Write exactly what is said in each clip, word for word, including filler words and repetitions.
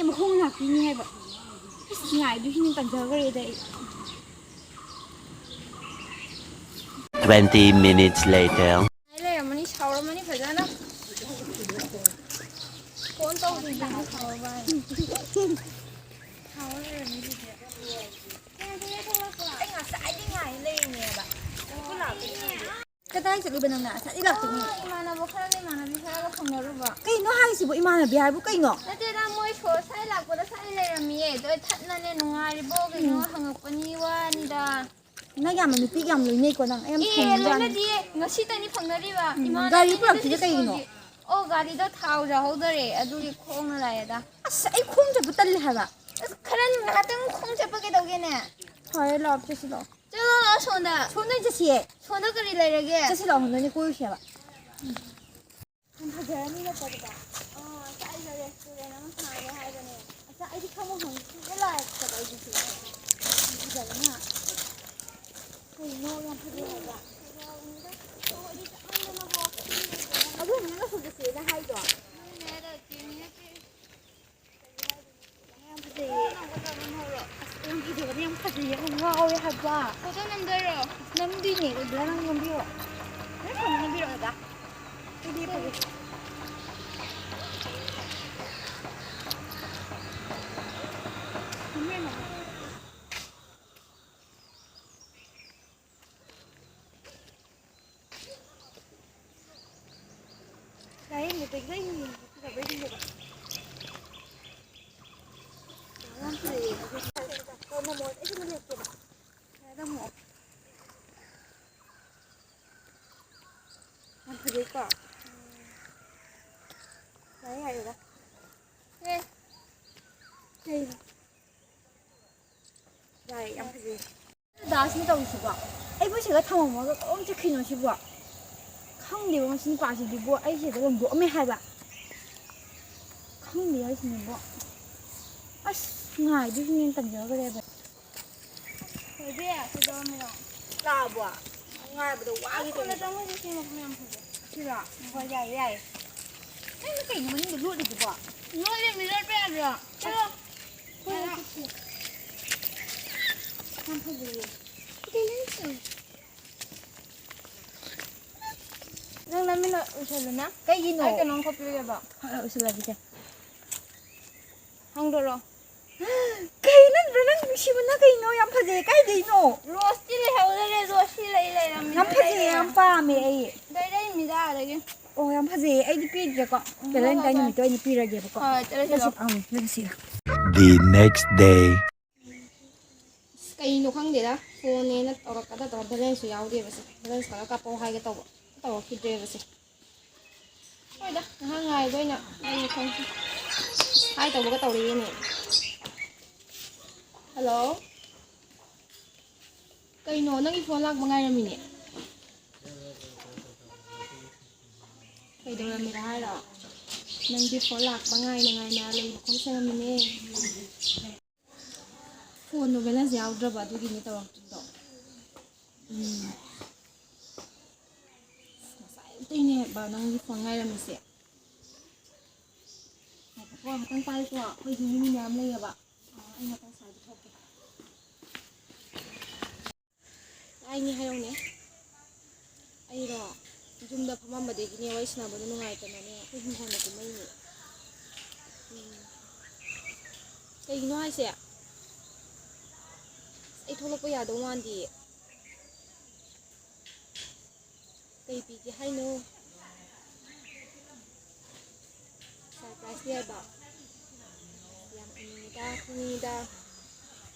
ꯃꯈꯣꯡ ꯂꯥꯛꯄꯤꯅꯤ ꯍꯥꯏꯕ꯫ ꯑꯁ, ꯉꯥꯏꯗꯣꯏꯁꯤꯅꯦ, ꯇꯟꯖꯈ꯭ꯔꯦꯗ ꯑꯩ꯫ Twenty minutes later. ꯉꯥꯏ ꯂꯩꯔꯝꯃꯅꯤ, ꯁꯥꯎꯔꯝꯃꯅꯤ ꯐꯖꯅ꯫ ꯐꯣꯟ ꯇꯧꯗ꯭ꯔꯤꯁꯤꯗꯤ ꯁꯥꯎꯔꯕ ꯍꯥꯏꯅ꯫ ꯁꯥꯎꯔ ꯂꯩꯔꯝꯃꯤꯁꯤꯗꯤ꯫ ꯊꯦꯡꯉꯦ, ꯊꯦꯡꯉꯦ, ꯊꯣꯛꯂꯛꯄ꯫ ꯑꯩ ꯉꯁꯥꯏꯗꯤ ꯉꯥꯏ ꯂꯩꯔꯤꯅꯦꯕ꯫ ꯀꯗꯥꯏ ꯆꯠꯂꯨꯕ ꯅꯪꯅ? ꯉꯁꯥꯏꯗꯤ ꯂꯥꯛꯇꯦꯅꯦ꯫ ꯑꯣ, ꯏꯃꯥꯟꯅꯕ ꯈꯔꯒ ꯏꯃꯥꯟꯅꯕꯤ ꯈꯔꯒ ꯐꯪꯅꯔꯨꯕ꯫ ꯀꯩꯅꯣ ꯍꯥꯏꯁꯤꯕꯣ? ꯏꯃꯥꯟꯅꯕꯤ ꯍꯥꯏꯕꯨ ꯀꯩꯅꯣ? ꯅꯠꯇꯦꯗ, ꯃꯣꯏ ꯁꯣ ꯁ꯭ꯋꯥꯏ ꯂꯥꯛꯄꯗ ꯁ꯭ꯋꯥꯏ ꯂꯩꯔꯝꯃꯤꯌꯦ꯫ ꯑꯗꯣ ꯑꯩ ꯊꯠꯅꯅꯦ ꯅꯨꯡꯉꯥꯏꯔꯤꯕꯣ ꯀꯩꯅꯣ ꯎꯝ꯫ ꯍꯪꯉꯛꯄꯅꯤꯋꯥꯅꯤꯗ꯫ ꯅꯪ ꯌꯥꯝꯅ ꯅꯨꯄꯤꯒ ꯌꯥꯝ ꯂꯣꯏꯅꯩꯀꯣ ꯅꯪ꯫ ꯑꯩ ꯌꯥꯝ ꯑꯦ, ꯁꯥꯎꯅꯤꯡꯖꯥꯠꯅꯤ꯫ ꯂꯣꯏꯅꯗꯤꯌꯦ꯫ ꯉꯁꯤꯇꯅꯤ ꯐꯪꯅꯔꯤꯕ꯫ ꯎꯝ, ꯏꯃꯥꯟꯅꯕꯤ ꯒꯥꯔꯤ ꯑꯅꯤꯗꯨꯅ ꯄꯨꯔꯛꯇ꯭ꯔꯤꯁꯦ ꯀꯩꯒꯤꯅꯣ? ꯗꯤꯁꯀꯣꯒꯤ-, ꯑꯣ, ꯒꯥꯔꯤꯗꯣ ꯊꯥꯎ ꯌꯥꯍꯧꯗꯔꯦ, ꯑꯗꯨꯒꯤ ꯈꯣꯡꯅ ꯂꯥꯛꯑꯦꯗ꯫ ꯑꯁ, ꯑꯩ ꯈꯣꯡ ꯆꯠꯄ ꯇꯜꯂꯦ ꯍꯥꯏꯕ꯫ ꯑꯁ, ꯈꯔ ꯉꯥꯏꯍꯥꯛꯇꯪ ꯈꯣꯡ ꯆꯠꯄ ꯀꯩꯗꯧꯒꯦꯅꯦ? ꯐꯔꯦ, ꯂꯥꯛꯑꯣ, ꯆꯠꯁꯤ ꯂꯥꯛꯑꯣ꯫ ꯆꯠꯂꯣ, ꯂꯥꯛꯑꯣ, ꯁꯣꯝꯗ꯫ ꯁꯣꯝꯗ ꯑꯣꯏꯅ ꯆꯠꯁꯤꯌꯦ꯫ ꯁꯣꯝꯗ ꯀꯔꯤ ꯂꯩꯔꯒꯦ? ꯆꯠꯁꯤ ꯂꯥꯛꯑꯣ, ꯁꯣꯝꯗ ꯑꯣꯏꯅ ꯀꯣꯏꯔꯨꯁꯦꯕ꯫ ꯌꯥꯝ ꯐꯖꯔꯅꯤ ꯅꯠꯇ꯭ꯔꯒꯗ? ꯑꯣ, ꯉꯁꯥꯏ ꯑꯩꯗꯣ restaurant ꯑꯃ ꯍꯥꯡꯉꯦ ꯍꯥꯏꯕꯅꯦ꯫ ꯑꯁ, ꯑꯩꯗꯤ ꯈꯪꯕꯨ ꯈꯪꯗꯦ, ꯁꯤꯗ ꯂꯥꯛꯑꯦ ꯍꯥꯏꯕ ꯑꯩꯗꯤ ꯁꯤꯗ꯫ ꯌꯥꯝ ꯐꯖꯕꯅ꯫ ꯀꯩꯅꯣ, ꯌꯥꯝ ꯐꯖꯩ ꯍꯥꯏꯕ꯫ ꯑꯗꯨ ꯅꯪꯅ ꯁꯣꯝꯗ ꯆꯦꯅ ꯍꯥꯏꯗꯣ꯫ ꯌꯥꯝ ꯐꯖꯩꯌꯦ꯫ ꯑꯁ, ꯌꯥꯝ ꯐꯖꯕꯅꯦ, ꯌꯥꯝ ꯐꯖꯩꯌꯦ, ꯌꯥꯝ ꯉꯥꯎꯋꯦ ꯍꯥꯏꯕ꯫ ꯐꯣꯇꯣ ꯅꯝꯗꯣꯏꯔꯣ? ꯅꯝꯗꯣꯏꯅꯦ, ꯑꯣꯏꯕ꯭ꯔꯥ ꯅꯪ ꯅꯝꯕꯤꯔꯣ? ꯅꯪ ꯐꯣꯟꯗ ꯅꯝꯕꯤꯔꯛꯑꯣ, ꯑꯗ꯫ ꯑꯩꯗꯤ ꯐꯖꯩ꯫ ꯅꯝꯕꯤꯔꯣ, ꯅꯝꯕꯤꯔꯣ꯫ ꯂꯥꯏꯌꯦꯡꯕꯗꯒꯤ ꯂꯩꯅꯤꯡꯉꯦ, ꯐꯖꯕ꯭ꯔꯥ ꯌꯦꯡꯒꯦꯕ꯫ ꯌꯥꯝ ꯐꯖꯩꯌꯦ꯫ ꯃꯃꯣꯟ ꯑꯩꯁꯨ ꯂꯦꯞꯀꯦꯕ꯫ ꯌꯥꯝ ꯐꯖꯩꯀꯣ? ꯌꯥꯔꯦ, ꯌꯥꯔꯦꯗ꯫ ꯑꯦ꯫ ꯀꯩꯅꯣ? ꯌꯥꯔꯦ, ꯌꯥꯝ ꯐꯖꯩ꯫ ꯗꯥꯟꯁꯅ ꯇꯧꯔꯤꯁꯤꯕꯣ? ꯑꯩꯕꯨ ꯁꯤꯗ ꯊꯝꯃꯝꯃꯒ ꯀꯔꯣꯝ ꯆꯠꯈ꯭ꯔꯤꯅꯣ ꯁꯤꯕꯣ? ꯈꯪꯗꯦꯕ ꯃꯁꯤ ꯅꯨꯄꯥꯁꯤꯗꯤꯕꯣ, ꯑꯩ ꯁꯤꯗ ꯍꯨꯟꯗꯣꯛꯑꯝꯃꯦ ꯍꯥꯏꯕ꯫ ꯈꯪꯗꯦ ꯍꯥꯏꯁꯤꯅꯤꯕꯣ꯫ ꯑꯁ, ꯉꯥꯏꯗꯣꯏꯁꯤꯅꯦꯅ ꯇꯟꯖꯈ꯭ꯔꯦꯕ꯫ ꯊꯣꯏꯕꯤ, ꯀꯩꯗꯧꯔꯝꯃꯤꯅꯣ? ꯂꯥꯛꯑꯕꯣ? ꯉꯥꯏꯕꯗ ꯋꯥꯒꯦ ꯑꯁ, ꯇꯧꯔꯦ꯫ ꯆꯪꯉꯣꯏꯁꯦ, ꯁꯤ ꯃꯐꯝ ꯌꯥꯝ ꯐꯖꯩ꯫ ꯁꯤꯔꯣ? ꯍꯣꯏ, ꯌꯥꯏꯌꯦ, ꯌꯥꯏꯌꯦ꯫ ꯅꯪꯅ ꯀꯩꯅꯣ ꯃꯅꯤꯡꯗ ꯂꯣꯠꯂꯤꯗꯨꯕꯣ? ꯅꯣꯏꯗꯤ ꯃꯤꯔꯔ ꯄꯦꯟꯗ꯭ꯔꯣ? ꯆꯠꯂꯣ꯫ ꯌꯥꯝ ꯐꯖꯩꯌꯦ꯫ ꯅꯪ ꯅꯃꯤꯠꯅ ꯎꯏꯁꯜꯂꯨꯅ꯫ ꯀꯩꯒꯤꯅꯣ? ꯑꯩ ꯀꯩꯅꯣꯝ ꯈꯣꯠꯄꯤꯔꯒꯦꯕ꯫ ꯍꯣꯏ, ꯍꯣꯏ, ꯎꯏꯁꯜꯂꯒꯦ ꯁꯦ꯫ ꯍꯪꯗꯣꯔꯣ? ꯀꯩꯅꯣ ꯅꯪ ꯅꯨꯡꯁꯤꯕꯅ ꯀꯩꯅꯣ? ꯌꯥꯝ ꯐꯖꯩ꯫ ꯀꯥꯏꯗꯩꯅꯣ? ꯔꯣꯁꯇꯤ ꯂꯩꯍꯧꯗꯔꯦ, ꯔꯣꯁꯇꯤ ꯂꯩ ꯂꯩꯔꯝꯃꯤꯅ ꯌꯥꯝ ꯐꯖꯩ, ꯂꯩꯔꯦ꯫ ꯌꯥꯝ ꯄꯥꯝꯃꯦ ꯑꯩ꯫ ꯂꯩꯔꯛꯏꯅꯤꯗ ꯑꯗꯒꯤ꯫ ꯑꯣ, ꯌꯥꯝ ꯐꯖꯩꯌꯦ꯫ ꯑꯩꯗꯤ ꯄꯤꯗ꯭ꯔꯦꯀꯣ꯫ ꯎꯝ, ꯚꯦꯂꯦꯟꯇꯥꯏꯟ ꯍꯣꯏ, ꯍꯣꯏ꯫ ꯅꯨꯃꯤꯠꯇ ꯑꯣꯏꯅ ꯄꯤꯔꯒꯦꯕꯀꯣ꯫ ꯍꯣꯏ, ꯆꯠꯂꯁꯤ ꯆꯠꯁꯤ, ꯂꯥꯛꯑꯣ꯫ ꯑꯪ, ꯆꯠꯁꯤ꯫ The next day. ꯑꯁ, ꯀꯩꯅꯣ ꯈꯪꯗꯦꯗ, ꯐꯣꯟꯅꯦꯅ ꯇꯧꯔꯛꯀꯗ ꯇꯧꯔ ꯕꯦꯂꯦꯟꯁꯁꯨ ꯌꯥꯎꯗꯦꯕꯁꯦ꯫ ꯕꯦꯂꯦꯟꯁ ꯈꯔ ꯀꯥꯞꯄꯛꯑꯣ ꯍꯥꯏꯒꯦ ꯇꯧꯕ, ꯇꯧꯔꯛꯈꯤꯗ꯭ꯔꯦꯕꯁꯦ꯫ ꯍꯣꯏꯗ, ꯉꯥꯏꯍꯥꯛ ꯉꯥꯏꯕ ꯑꯣꯏꯅ ꯀꯩꯅꯣ ꯈꯪꯗꯦ꯫ ꯍꯥꯏ ꯇꯧꯕꯒ ꯇꯧꯔꯛꯏꯅꯦ꯫ ꯍꯜꯂꯣ꯫ ꯀꯩꯅꯣ, ꯅꯪꯒꯤ ꯐꯣꯟ ꯂꯥꯛꯄ ꯉꯥꯏꯔꯝꯃꯤꯅꯦ꯫ ꯀꯩꯗꯧꯔꯝꯃꯤꯅꯣ ꯍꯥꯏꯔꯣ? ꯅꯪꯒꯤ ꯐꯣꯟ ꯂꯥꯛꯄ ꯉꯥꯏꯅ ꯉꯥꯏꯅ ꯂꯩ ꯃꯈꯣꯡ ꯁꯦꯡꯉꯝꯃꯤꯅꯦ꯫ ꯐꯣꯟꯗꯣ ꯕꯦꯂꯦꯟꯁ ꯌꯥꯎꯗ꯭ꯔꯕ ꯑꯗꯨꯒꯤꯅꯦ ꯇꯧꯔꯛꯇ꯭ꯔꯤꯗꯣ꯫ ꯎꯝ꯫ ꯑꯁ, ꯉꯁꯥꯏ ꯑꯌꯨꯛꯇꯩꯅꯦ ꯕ ꯅꯪꯒꯤ ꯐꯣꯟ ꯉꯥꯏꯔꯝꯃꯤꯁꯦ꯫ ꯉꯥꯏꯈꯣꯀꯣ, ꯉꯥꯛꯇꯪ ꯄꯥꯏꯌꯨꯀꯣ, ꯑꯩꯈꯣꯏꯁꯨ ꯃꯤ ꯃꯌꯥꯝ ꯂꯩꯌꯦꯕ꯫ ꯑꯥ, ꯑꯩ ꯉꯥꯛꯇꯪ ꯁꯥꯏꯗ ꯊꯣꯛꯀꯦ꯫ ꯇꯥꯏꯅꯦ, ꯍꯥꯏꯔꯛꯎꯅꯦ꯫ ꯑꯩꯔꯣ? ꯌꯨꯝꯗ ꯐꯝꯃꯝꯕꯗꯒꯤꯅꯦ, ꯋꯥꯔꯤ ꯁꯥꯟꯅꯕꯗꯣ ꯅꯨꯡꯉꯥꯏꯇꯅꯅꯦ, ꯑꯩꯈꯣꯏ ꯍꯤꯡꯒꯣꯜꯗ ꯀꯨꯝꯃꯛꯏꯅꯦ꯫ ꯎꯝ꯫ ꯀꯩꯒꯤꯅꯣ ꯍꯥꯏꯁꯦ? ꯑꯩ ꯊꯣꯛꯂꯛꯄ ꯌꯥꯗꯧ ꯃꯥꯟꯗꯤꯌꯦ꯫ ꯀꯩ ꯄꯤꯒꯦ ꯍꯥꯏꯅꯣ? ꯁꯔꯄ꯭ꯔꯥꯏꯖ ꯄꯤꯔꯕ? ꯌꯥꯝ ꯐꯅꯤꯡꯉꯤꯗ, ꯈꯪꯅꯤꯡꯉꯤꯗ꯫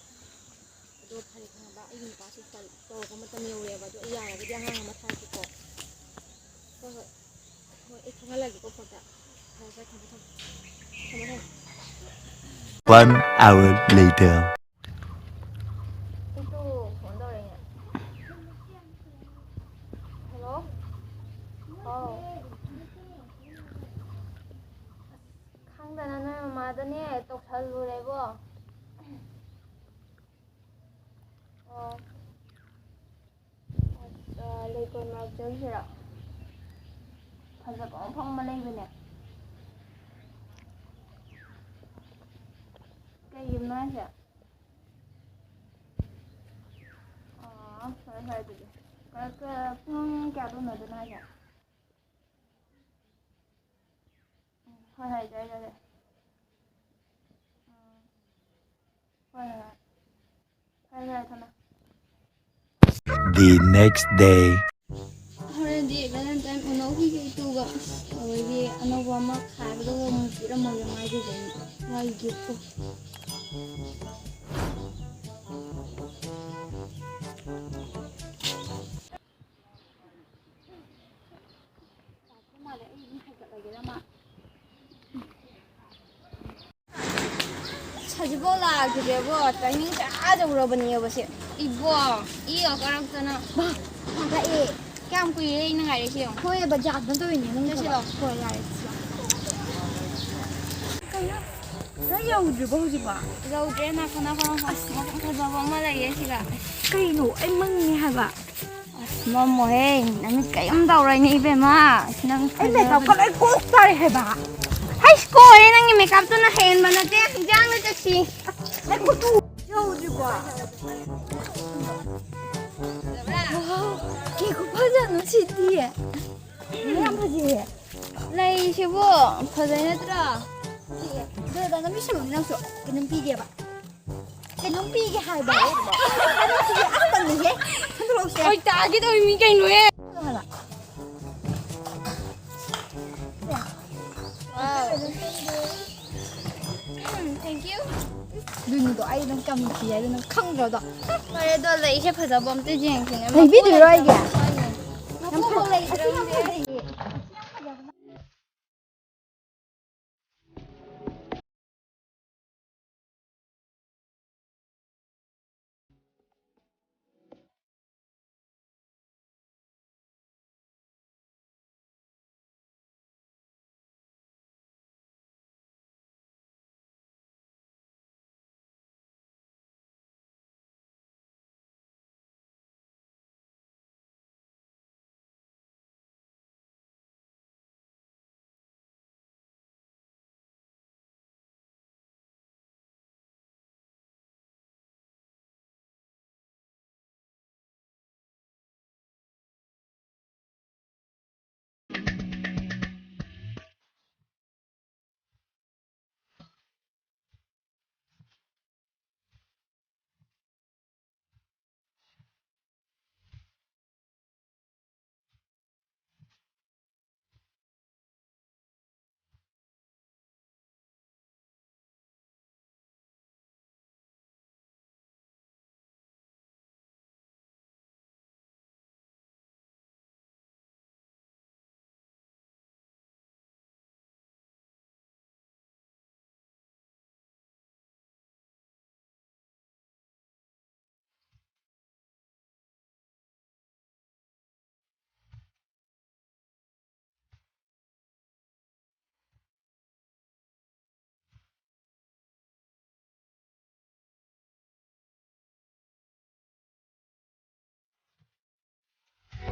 ꯑꯗꯣ ꯐꯔꯦ, ꯈꯪꯉꯕ? ꯑꯩꯒꯤ ꯅꯨꯄꯥꯁꯨ ꯀꯣꯜ ꯇꯧꯔꯛꯄ ꯃꯇꯝ ꯌꯧꯔꯦꯕ꯫ ꯑꯗꯣ ꯑꯩ ꯌꯥꯔꯒꯗꯤ ꯑꯉꯥꯡ ꯑꯃ ꯊꯥꯔꯛꯀꯦꯀꯣ꯫ ꯍꯣꯏ, ꯍꯣꯏ꯫ ꯍꯣꯏ, ꯑꯩ ꯈꯪꯍꯜꯂꯒꯦꯀꯣ ꯐꯣꯟꯗ꯫ ꯐꯔꯦ, ꯐꯔꯦ, ꯊꯝꯃꯦ, ꯊꯝꯃꯦ꯫ ꯊꯝꯃꯦ, ꯊꯝꯃꯦ꯫ One hour later. ꯑꯩꯁꯨ ꯐꯣꯟ ꯇꯧꯔꯛꯏꯅꯦ꯫ ꯍꯜꯂꯣ? ꯍꯥꯎ꯫ ꯑꯁ, ꯈꯪꯗꯅ ꯅꯣꯏ ꯃꯃꯥꯗꯅꯦ ꯇꯧꯁꯜꯂꯨꯔꯦꯕꯣ꯫ ꯑꯣ꯫ ꯑꯁ, ꯂꯩꯀꯣꯜ ꯃꯔꯛ ꯆꯪꯁꯤꯔꯣ? ꯐꯖꯕ ꯃꯐꯝ ꯑꯃ ꯂꯩꯕꯅꯦ꯫ ꯀꯩꯒꯤꯅꯣ ꯍꯥꯏꯁꯦ? ꯑꯣ, ꯐꯔꯦ ꯐꯔꯦ ꯑꯗꯨꯗꯤ꯫ ꯀ-, ꯀ-, ꯄꯨꯡ ꯀꯌꯥꯗ ꯎꯅꯗꯣꯏꯅꯣ ꯍꯥꯏꯁꯦ? ꯎꯝ, ꯍꯣꯏ ꯍꯣꯏ, ꯌꯥꯏ ꯌꯥꯏ ꯌꯥꯏ꯫ ꯎꯝ, ꯍꯣꯏ ꯍꯣꯏ ꯍꯣꯏ꯫ ꯐꯔꯦ ꯐꯔꯦ, ꯊꯝꯃꯦ꯫ The next day. ꯍꯣꯔꯦꯟꯗꯤ ꯚꯦꯂꯦꯟꯇꯥꯏꯟ ꯎꯅꯧꯈꯤꯒꯦ ꯏꯇꯨꯒ꯫ ꯑꯗꯩꯗꯤ ꯑꯅꯧꯕ ꯑꯃ ꯈꯥꯏꯕꯗꯨꯒ ꯑꯃꯨꯛ ꯄꯤꯔꯝꯃꯒꯦ ꯃꯥꯒꯤ ꯀꯩꯅꯣ, ꯃꯥꯒꯤ ꯒꯤꯐꯇꯣ꯫ ꯍꯧꯖꯤꯛꯐꯥꯎ ꯂꯥꯛꯈꯤꯗ꯭ꯔꯦꯕꯣ, timing ꯆꯥ ꯌꯧꯔꯕꯅꯦꯕ ꯁꯦ꯫ ꯏꯕꯣ, ꯏꯒ ꯀꯥꯔꯛꯇꯅ꯫ ꯃꯥ, ꯃꯥ ꯂꯥꯛꯑꯦ꯫ ꯀꯌꯥꯝ ꯀꯨꯏꯔꯦ ꯑꯩꯅ ꯉꯥꯏꯔꯤꯁꯦ ꯌꯦꯡꯉꯣ꯫ ꯍꯣꯏ, ꯕꯖꯥꯔꯗ ꯇꯧꯔꯤꯅꯦ ꯅꯪ ꯆꯠꯁꯤꯔꯣ? ꯊꯕꯛ꯫ ꯍꯣꯏ, ꯌꯥꯔꯦ, ꯆꯠꯁꯤꯔꯣ꯫ ꯀꯩꯅꯣ? ꯅꯪ ꯌꯧꯗ꯭ꯔꯤꯕꯣ ꯍꯧꯖꯤꯛꯐꯥꯎ? ꯌꯧꯗ꯭ꯔꯦ, ꯅꯥꯈꯣ, ꯅꯥꯈꯣ, ꯅꯥꯈꯣ꯫ ꯑꯁ, ꯃꯐꯝ ꯐꯖꯕ ꯑꯃ ꯂꯩꯌꯦ ꯁꯤꯗ꯫ ꯀꯩꯅꯣ? ꯑꯩ ꯃꯪꯉꯦ ꯍꯥꯏꯕ꯫ ꯑꯁ, ꯃꯝꯃꯣꯍꯦ, ꯅꯃꯤꯠ ꯀꯩꯝ ꯇꯧꯔꯣꯏꯅꯦ ꯏꯕꯦꯝꯃ꯫ ꯅꯪ ꯑꯩ ꯐꯖꯕ ꯃꯦꯀꯞꯀ ꯂꯣꯏ ꯀꯣꯛ ꯇꯥꯔꯦ ꯍꯥꯏꯕ꯫ ꯍꯩꯁ, ꯀꯣꯛꯑꯣꯏꯍꯦ, ꯅꯪꯒꯤ ꯃꯦꯀꯞꯇꯨꯅ ꯍꯦꯟꯕ ꯅꯠꯇꯦ, ꯍꯤꯟꯖꯥꯡꯗ ꯆꯠꯁꯤ꯫ ꯑꯁ, ꯅꯪ ꯈꯨꯠꯇꯨ ꯌꯧꯗ꯭ꯔꯤꯕꯣ? ꯋꯥꯎ, ꯀꯦ ꯈꯨꯐꯖ ꯑꯃ ꯁꯤꯗꯤ꯫ ꯌꯥꯝ ꯐꯖꯩꯌꯦ꯫ ꯂꯩꯁꯤꯕꯨ ꯐꯖꯩ ꯅꯠꯇ꯭ꯔꯥ? ꯐꯖꯩꯌꯦ꯫ ꯑꯗꯣ ꯅꯪ ꯃꯤꯁꯨ ꯅꯪꯁꯨ ꯀꯩꯅꯣꯝ ꯄꯤꯒꯦꯕ꯫ ꯀꯩꯅꯣꯝ ꯄꯤꯒꯦ ꯍꯥꯏꯕ꯫ ꯀꯩꯅꯣꯝ ꯄꯤꯒꯦ꯫ ꯑꯁ, ꯇꯜꯂꯤꯍꯦ꯫ ꯍꯟꯗꯣꯛꯂꯛꯎꯁꯦ꯫ ꯍꯣꯏ, ꯇꯥꯒꯦ ꯇꯧꯏ ꯃꯤ ꯀꯩꯅꯣꯍꯦ꯫ ꯍꯥꯏꯕ꯫ ꯋꯥꯎ꯫ ꯎꯝ, thank you꯫ ꯑꯗꯨꯅꯤꯗꯣ, ꯑꯩ ꯑꯗꯨꯝ ꯀꯃꯤꯇꯤ ꯍꯥꯏꯗꯣ ꯅꯪ ꯈꯪꯗ꯭ꯔꯣ ꯑꯗꯣ? ꯐꯔꯦ, ꯑꯗꯣ ꯂꯩꯁꯦ ꯐꯖꯕ ꯑꯝꯇ ꯌꯦꯡꯁꯤꯅꯦ꯫ ꯂꯩꯕꯤꯗꯣꯏꯔꯣ ꯑꯩꯒꯤ? ꯍꯣꯏꯅꯦ꯫ ꯌꯥꯝ ꯐ-, ꯃꯄꯨ ꯂꯩꯇ꯭ꯔꯦ ꯑꯁꯤ ꯌꯥꯝ ꯈꯪꯗꯦ꯫ ꯐꯖꯩꯌꯦ꯫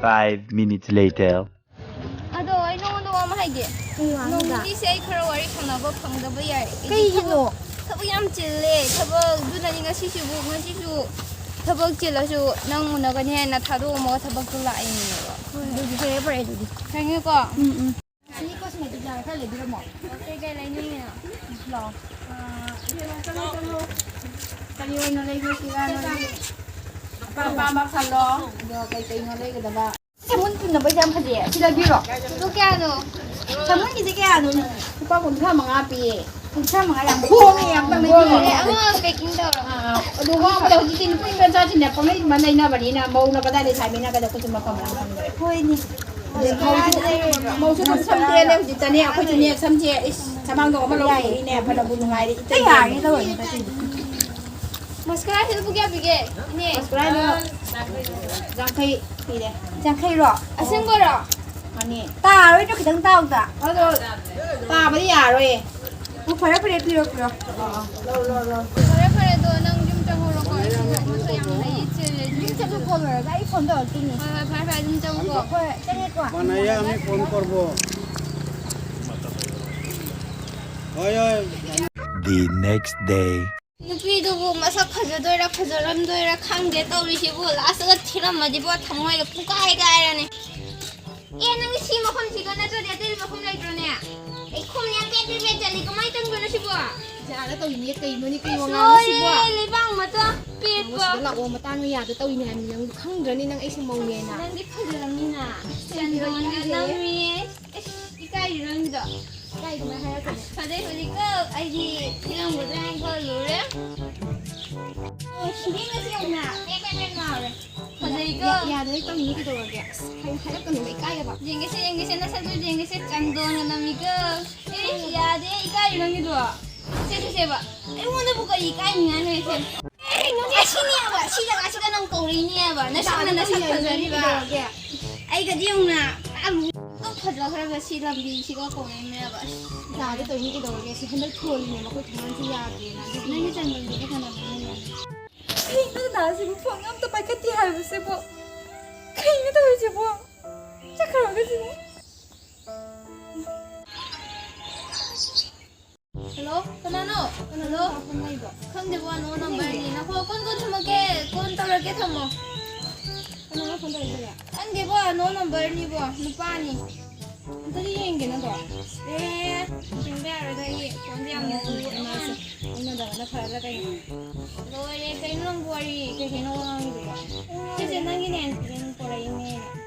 Five minutes later. ꯑꯗꯣ ꯑꯩ ꯅꯉꯣꯟꯗ ꯋꯥ ꯑꯃ ꯍꯥꯏꯒꯦ꯫ ꯀꯩ ꯋꯥꯅꯣ? ꯅꯣꯡ ꯅꯤꯅꯤꯁꯦ ꯑꯩ ꯈꯔ ꯋꯥꯔꯤ ꯁꯥꯟꯅꯕ ꯐꯪꯗꯕ ꯌꯥꯏ꯫ ꯑꯩꯗꯤ ꯀꯩꯒꯤꯅꯣ? ꯊꯕꯛ, ꯊꯕꯛ ꯌꯥꯝ ꯆꯤꯜꯂꯦ꯫ ꯊꯕꯛ, ꯑꯗꯨꯅꯅꯤ ꯉꯁꯤꯁꯤꯕꯨ, ꯉꯁꯤꯁꯨ ꯊꯕꯛ ꯆꯤꯜꯂꯁꯨ ꯅꯪ ꯎꯅꯒꯅꯤ ꯍꯥꯏꯅ ꯊꯥꯗꯣꯛꯑꯝꯃꯒ ꯊꯕꯛꯇꯣ ꯂꯥꯛꯏꯅꯦꯕ꯫ ꯍꯣꯏ, ꯑꯗꯨꯗꯤ ꯐꯔꯦ, ꯐꯔꯦ ꯑꯗꯨꯗꯤ꯫ ꯊꯦꯡꯉꯦꯀꯣ꯫ ꯎꯝ, ꯎꯝ꯫ ꯑꯅꯤ cosmetic ꯈꯔ ꯂꯩꯕꯤꯔꯝꯃꯣ꯫ ꯀꯩ ꯀꯩ ꯂꯩꯅꯤꯡꯉꯤꯅꯣ? ꯂꯥꯛꯑꯣ꯫ ꯑꯥ, ꯏꯕꯦꯝꯃ, ꯆꯠꯂꯣ, ꯆꯠꯂꯣ꯫ ꯀꯔꯤ ꯑꯣꯏꯅ ꯂꯩꯒꯦ ꯁꯤꯔꯥ ꯅꯣꯏꯒꯤ? ꯑꯄꯥꯝ ꯑꯄꯥꯝꯕ ꯈꯜꯂꯣ꯫ ꯑꯗꯣ ꯀꯩ ꯀꯩꯅꯣ ꯂꯩꯒꯗꯕ? ꯁꯥꯃꯨꯟ ꯄꯨꯅꯕꯩꯁꯦ ꯌꯥꯝ ꯐꯖꯩꯌꯦ꯫ ꯁꯤ ꯂꯩꯕꯤꯔꯣ꯫ ꯑꯗꯨ ꯀꯌꯥꯅꯣ? ꯁꯥꯃꯨꯟꯒꯤꯁꯦ ꯀꯌꯥꯅꯣ? ꯂꯨꯄꯥ ꯀꯨꯟꯊ꯭ꯔꯥ ꯃꯉꯥ ꯄꯤꯌꯦ꯫ ꯀꯨꯟꯊ꯭ꯔꯥ ꯃꯉꯥ ꯌꯥꯝ ꯍꯣꯡꯉꯦ, ꯌꯥꯝ ꯇꯧꯅꯩ꯫ ꯑꯃ packing ꯇꯧꯔꯣ꯫ ꯑꯥ, ꯑꯗꯨ ꯍꯣꯡꯕꯗ ꯍꯧꯖꯤꯛꯇꯤ ꯅꯨꯄꯤ ꯃꯆꯥꯁꯤꯡꯅ ꯄꯪꯂꯩ ꯑꯃ ꯂꯩꯅꯕꯅꯤꯅ ꯃꯧꯅ ꯀꯗꯥꯏꯗ ꯁꯥꯏ ꯃꯤꯅ ꯀꯗꯥꯏ ꯑꯩꯈꯣꯏꯁꯨ ꯃꯐꯝ ꯃꯔꯥꯡ ꯈꯪꯗ꯭ꯔꯦ꯫ ꯍꯣꯏꯅꯦ꯫ ꯍꯧꯖꯤꯛ ꯃꯧꯁꯨ, ꯃꯧꯁꯨ ꯑꯗꯨꯝ ꯁꯝ ꯇꯦꯜꯂꯦ ꯍꯧꯖꯤꯛꯇꯅꯦ꯫ ꯑꯩꯈꯣꯏꯁꯨꯅꯦ ꯁꯝꯁꯦ ꯏꯁ ꯁꯃꯥꯡꯗꯣ ꯑꯃ ꯂꯧꯔꯤꯅꯦ ꯐꯅꯕꯨ ꯅꯨꯡꯉꯥꯏꯔꯦ꯫ ꯏꯇꯩ ꯌꯥꯔꯦ ꯇꯧꯔꯦ꯫ Mascara ꯁꯤꯕꯨ ꯀꯌꯥ ꯄꯤꯒꯦ? ꯏꯅꯦ꯫ Mascara ꯗꯣ ꯌꯥꯡꯈꯩ ꯄꯤꯔꯦ꯫ ꯌꯥꯡꯈꯩꯔꯣ? ꯑꯁꯦꯡꯕꯔꯣ? ꯃꯥꯅꯦ꯫ ꯇꯥꯔꯣꯏꯗ꯭ꯔꯣ? ꯈꯤꯇꯪ ꯇꯥꯎꯗ꯫ ꯑꯗꯣ ꯇꯥꯕꯗꯤ ꯌꯥꯔꯣꯏꯌꯦ꯫ ꯑꯣ, ꯐꯔꯦ, ꯐꯔꯦ, ꯄꯤꯔꯣ, ꯄꯤꯔꯣ꯫ ꯂꯧ, ꯂꯧ, ꯂꯧ꯫ ꯐꯔꯦ, ꯐꯔꯦ, ꯑꯗꯣ ꯅꯪ ꯌꯨꯝ ꯆꯪꯉꯨꯔꯣꯀꯣ, ꯑꯩ ꯊꯕꯛ ꯑꯃꯁꯨ ꯌꯥꯝ ꯂꯩꯌꯦ, ꯆꯤꯜꯂꯦ꯫ ꯌꯨꯝ ꯆꯠꯂꯨ, call ꯂꯣꯏꯔꯒ ꯑꯩ phone ꯇꯧꯔꯛꯇꯣꯏꯅꯦ꯫ ꯍꯣꯏ, ꯍꯣꯏ, ꯐꯔꯦ, ꯐꯔꯦ, ꯑꯗꯨꯝ ꯆꯪꯉꯨꯀꯣ꯫ ꯍꯣꯏ, ꯆꯪꯉꯦꯀꯣ꯫ ꯃꯅꯥꯌꯥ, ꯃꯤ phone ꯀꯧꯔꯕꯣ? ꯍꯣꯏ, ꯍꯣꯏ꯫ The next day. ꯅꯨꯄꯤꯗꯨꯕꯨ ꯃꯁꯛ ꯐꯖꯗꯣꯏꯔꯥ ꯐꯖꯔꯝꯗꯣꯏꯔꯥ ꯈꯪꯗꯦ ꯇꯧꯔꯤꯁꯤꯕꯨ, last ꯇ ꯊꯤꯔꯝꯃꯗꯤꯕꯣ ꯊꯃꯣꯏꯒ ꯄꯨꯡꯀꯥꯏ ꯀꯥꯏꯔꯅꯤ꯫ ꯑꯦ, ꯅꯪꯒꯤ ꯁꯤ ꯃꯐꯝꯁꯤꯒ ꯅꯠꯇ꯭ꯔꯗꯤ ꯑꯇꯩ ꯃꯐꯝ ꯂꯩꯇ꯭ꯔꯣꯅꯦ? ꯑꯩ ꯈꯣꯡ ꯌꯥꯝ ꯄꯦꯠ ꯄꯦꯠ ꯄꯦꯠ ꯆꯠꯂꯤ, ꯀꯃꯥꯏꯅ ꯇꯧꯗꯣꯏꯅꯣ ꯁꯤꯕꯣ? ꯌꯥꯗ ꯇꯧꯔꯤꯅꯦ, ꯀꯩꯅꯣꯅꯦ, ꯀꯩ ꯑꯁ, ꯋꯥꯉꯥꯡꯅꯣ ꯁꯤꯕꯣ? ꯂꯣꯏꯔꯦ, ꯂꯩꯕꯥꯛ ꯃꯇꯥ ꯄꯦꯠꯄ꯫ ꯁꯤꯗ ꯂꯥꯛꯑꯣ, ꯃꯇꯥꯡꯅ ꯌꯥꯗ ꯇꯧꯔꯤꯅꯦ ꯍꯥꯏꯕꯅꯤ, ꯅꯪ ꯈꯪꯗ꯭ꯔꯅꯤ, ꯅꯪ ꯑꯩꯁꯦ ꯃꯧꯅꯦꯅ꯫ ꯅꯪꯗꯤ ꯐꯖꯔꯝꯅꯤꯅ꯫ ꯆꯟꯗꯣꯟꯒ ꯅꯝꯃꯤ꯫ ꯑꯦꯁ, ꯏꯀꯥꯏꯔꯤꯔꯣ ꯅꯪꯒꯤꯗꯣ? ꯏꯀꯥꯏ ꯑꯗꯨꯃꯥꯏꯅ ꯍꯥꯏꯔꯛꯀꯅꯨ꯫ ꯐꯖꯩ ꯍꯧꯖꯤꯛꯀꯣ, ꯑꯩꯗꯤ ꯊꯤꯔꯝꯒꯗ꯭ꯔꯥ ꯍꯥꯏꯅ ꯈꯜꯂꯨꯔꯦ꯫ ꯑꯣ, ꯁꯤꯗꯤ ꯉꯁꯤ ꯌꯥꯝꯅ ꯃꯦꯛ ꯃꯦꯛ ꯃꯦꯛ ꯂꯥꯎꯔꯦ꯫ ꯐꯖꯩꯀꯣ? ꯌꯥ-, ꯌꯥꯗ꯭ꯔꯗꯤ ꯇꯧꯅꯤ ꯀꯩꯗꯧꯔꯒꯦ? ꯑꯁ, ꯍꯥꯏ-, ꯍꯥꯏꯔꯛꯀꯅꯨꯕ, ꯏꯀꯥꯏꯌꯦꯕ꯫ ꯌꯦꯡꯒꯦꯁꯦ, ꯌꯦꯡꯒꯦꯁꯦ, ꯅꯁꯛꯇꯨ ꯌꯦꯡꯒꯦꯁꯦ, ꯆꯟꯗꯣꯟꯒ ꯅꯝꯃꯤꯀꯣ꯫ ꯑꯦ, ꯌꯥꯗꯦ, ꯏꯀꯥꯏꯔꯤ ꯅꯪꯒꯤꯗꯣ꯫ ꯁꯦ, ꯁꯦ, ꯁꯦꯕ꯫ ꯑꯩꯉꯣꯟꯗꯕꯨ ꯀꯔꯤ ꯏꯀꯥꯏꯅꯤꯡꯉꯥꯏ ꯂꯩꯒꯦ? ꯑꯦ, ꯅꯪ ꯑꯁꯤꯅꯦꯕ, ꯁꯤ ꯖꯒꯥꯁꯤꯗ ꯅꯪ ꯀꯧꯔꯛꯏꯅꯦꯕ, ꯅꯁꯛꯅ ꯅꯁꯛ ꯐꯖꯔꯤꯕ꯫ ꯀꯩꯗꯧꯔꯒꯦ? ꯑꯩꯒꯗꯤ ꯌꯦꯡꯉꯨꯅ, ꯑꯗꯨꯛ ꯐꯖꯈ꯭ꯔꯒ ꯁꯤ ꯂꯝꯕꯤꯁꯤꯒ ꯀꯧꯔꯛꯏꯅꯦꯕ꯫ ꯑꯁ, ꯌꯥꯗꯦ ꯇꯧꯔꯤꯅꯤ ꯀꯩꯗꯧꯔꯒꯦ? ꯁꯤ ꯍꯟꯗꯛ ꯊꯣꯜꯂꯤꯅꯦꯕ, ꯑꯩꯈꯣꯏ ꯊꯣꯡꯒꯥꯟꯁꯦ ꯌꯥꯗꯦꯅ, ꯑꯗꯨꯒꯤ ꯅꯪꯒꯤ ꯆꯟꯗꯣꯟꯗꯨꯕꯨ ꯀꯅꯥꯅ ꯂꯩꯅꯤ? ꯑꯩ ꯅꯪ ꯅꯍꯥꯟꯁꯤꯕꯨ phone ꯑꯝꯇ ꯄꯥꯏꯈꯠꯇꯦ ꯍꯥꯏꯕꯁꯤꯕꯨ꯫ ꯀꯩꯅꯣ ꯇꯧꯔꯤꯁꯤꯕꯣ? ꯆꯠꯈ꯭ꯔꯕ ꯁꯤꯕꯣ? ꯍꯜꯂꯣ, ꯀꯅꯥꯅꯣ? ꯀꯅꯥꯅꯣ? ꯈꯪꯗꯦꯕꯣ, ꯑꯅꯣꯟ ꯅꯝꯕꯔꯅꯤ꯫ ꯅꯈꯣ ꯀꯣꯟ ꯀꯣꯟ ꯊꯝꯃꯛꯀꯦ, ꯀꯣꯟ ꯇꯧꯔꯛꯀꯦ, ꯊꯝꯃꯣ꯫ ꯀꯅꯥꯅꯣ ꯐꯣꯟ ꯇꯧꯔꯛꯏꯁꯦ? ꯈꯪꯗꯦꯕꯣ, ꯑꯅꯣꯟ ꯅꯝꯕꯔꯅꯤꯕꯣ, ꯅꯨꯄꯥꯅꯤ꯫ ꯑꯝꯇꯗꯤ ꯌꯦꯡꯒꯦ ꯅꯪꯗꯣ꯫ ꯑꯦ, ꯌꯦꯡꯕ ꯌꯥꯔꯣꯏꯗ, ꯑꯩ ꯐꯣꯟꯁꯦ ꯌꯥꯝꯅ ꯂꯨꯕ ꯃꯥꯜꯂꯦ꯫ ꯎꯅꯗꯕꯅ ꯐꯔꯗ꯭ꯔꯥ ꯀꯩꯅꯣ? ꯂꯣꯏꯔꯦ, ꯀꯩꯅꯣ ꯅꯪꯕꯨ ꯋꯥꯔꯤ ꯀꯩ ꯀꯩꯅꯣ ꯉꯥꯡꯉꯤꯗꯨꯕꯣ? ꯁꯤꯁꯦ ꯅꯪꯒꯤꯅꯦ, ꯅꯪ ꯄꯣꯔꯛꯏꯅꯦ꯫